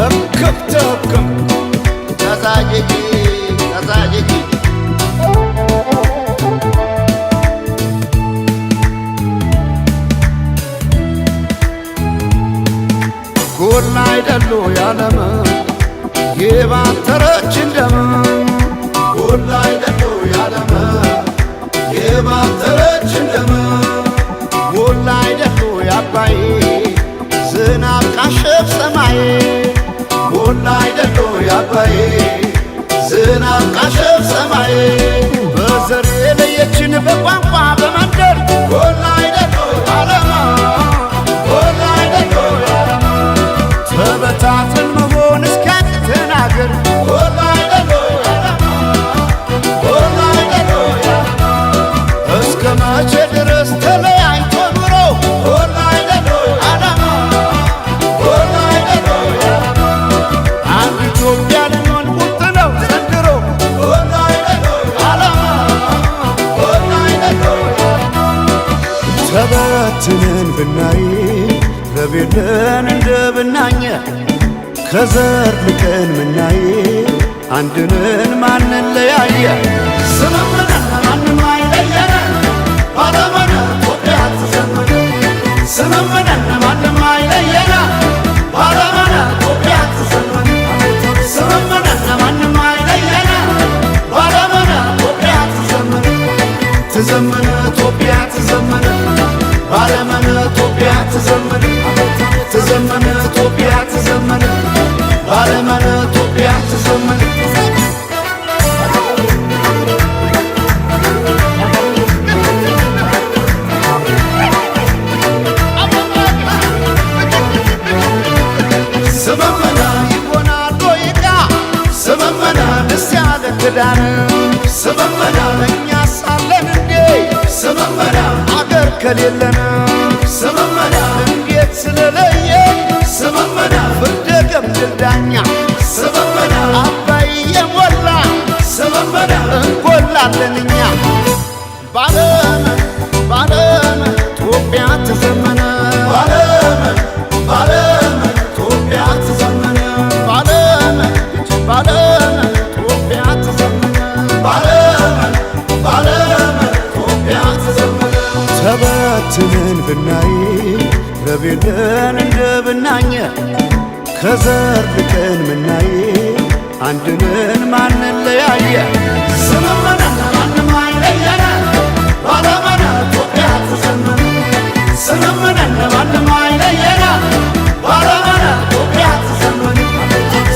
እክብትክም ተዛጅጂ ተዛጅጂ። ጎላ አይደሉ ያለም የባተረች እንደም፣ ጎላ አይደሉ ያለም የባተረች እንደም፣ ጎላ አይደሉ ያባይ ዝናብ ቃሸፍ ሰማይ፣ ጎላ አይደሉ ያባይ ዝናብ ቃሸፍ ሰማይ፣ በዘር የለየችን በቋንቋ በመንደር፣ ጎላ አይደሉ ዓለም፣ ጎላ አይደሉ ዓለም፣ ተበታትን መሆን እስኪያቅተን አገር፣ ጎላ አይደሉ ዓለም፣ ጎላ አይደሉ ዓለም፣ እስከ መቼ ድረስ ተለያይቶ ኑሮ? ጎላ አይደሉ ዓለም፣ ጎላ አይደሉ ዓለም፣ አንድ ኢትዮጵያ ልንሆን ቁርጥ ነው ዘንድሮ፣ ጎላ አይደሉ ዓለም፣ ጎላ አይደሉ። ተበትነን ብናይ ረቤለን እንደ ብናኘ፣ ከዘር ልቀን ምናይ አንድንን ማንለያየ፣ ስምምነን ማንም አይለየን፣ ባለመነ ኢትዮጵያ ትዘመን፣ ስምምነን ማንም አይለየን፣ ባለመነ ኢትዮጵያ ትዘመን፣ ስምምነን ማንም አይለየን፣ ባለመነ ኢትዮጵያ ትዘመን፣ ትዘመን ኢትዮጵያ ትዘመን፣ ባለመነ ኢትዮጵያ ትዘመን፣ ትዘመን ኢትዮጵያ ትዘመን፣ ባለመነ ኢትዮጵያ ትዘመን። ስምምነ ይሆናል ወይቃ ስምምነ ደስ ያለ ክዳን ስምምነ፣ እኛ ሳለን እንዴ ስምምነ አገር ከሌለን ስምምነ፣ እንዴት ስለለየ ስምምነ ፍርደ ገምድል ዳኛ ስምምነ፣ አባይ የሞላ ስምምነ እንጎላለን እኛ፣ ባለም ባለም ኢትዮጵያ ትዘመነ፣ ባለም ባለም ኢትዮጵያ ትዘመነ፣ ባለም ባለም ኢትዮጵያ ትዘመነ፣ ባለም ባለም ኢትዮጵያ ትዘመነ። ተበትነን ብናይ ረቤለን እንደ ብናኘ፣ ከዘር ልቀን ምናይ አንድንን ማንለያየ፣ ስምምነን ማንም አይለየን፣ ባለመነ ኢትዮጵያ ትዘመን፣ ስምምነን ማንም አይለየን፣ ባለመነ ኢትዮጵያ ትዘመን፣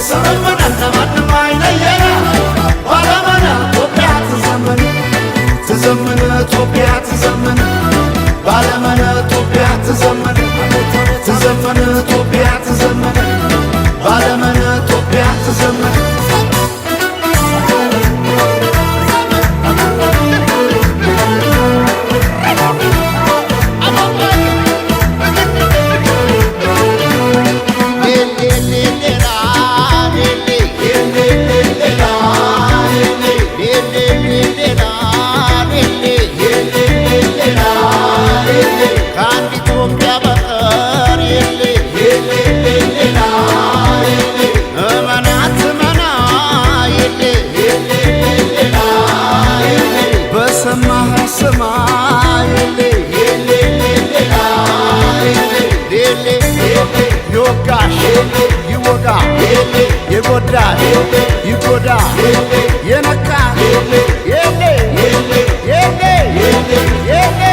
ስምምነን ማንም አይለየን፣ ባለመነ ኢትዮጵያ ትዘመን፣ ትዘመን ኢትዮጵያ ትዘመን፣ ባለመነ ኢትዮጵያ ትዘመን፣ ትዘመን ኢትዮጵያ ትዘመን፣ ባለመነ ኢትዮጵያ ትዘመን። ከአንድ ኢትዮጵያ በቀር የለ፣ እመናት እመና የለ፣ በሰማህ ስማ የለ፣ ይወጋሽ ይወጋ፣ የጎዳሽ ይጎዳ፣ የነካ የለ የለ የለ የለ።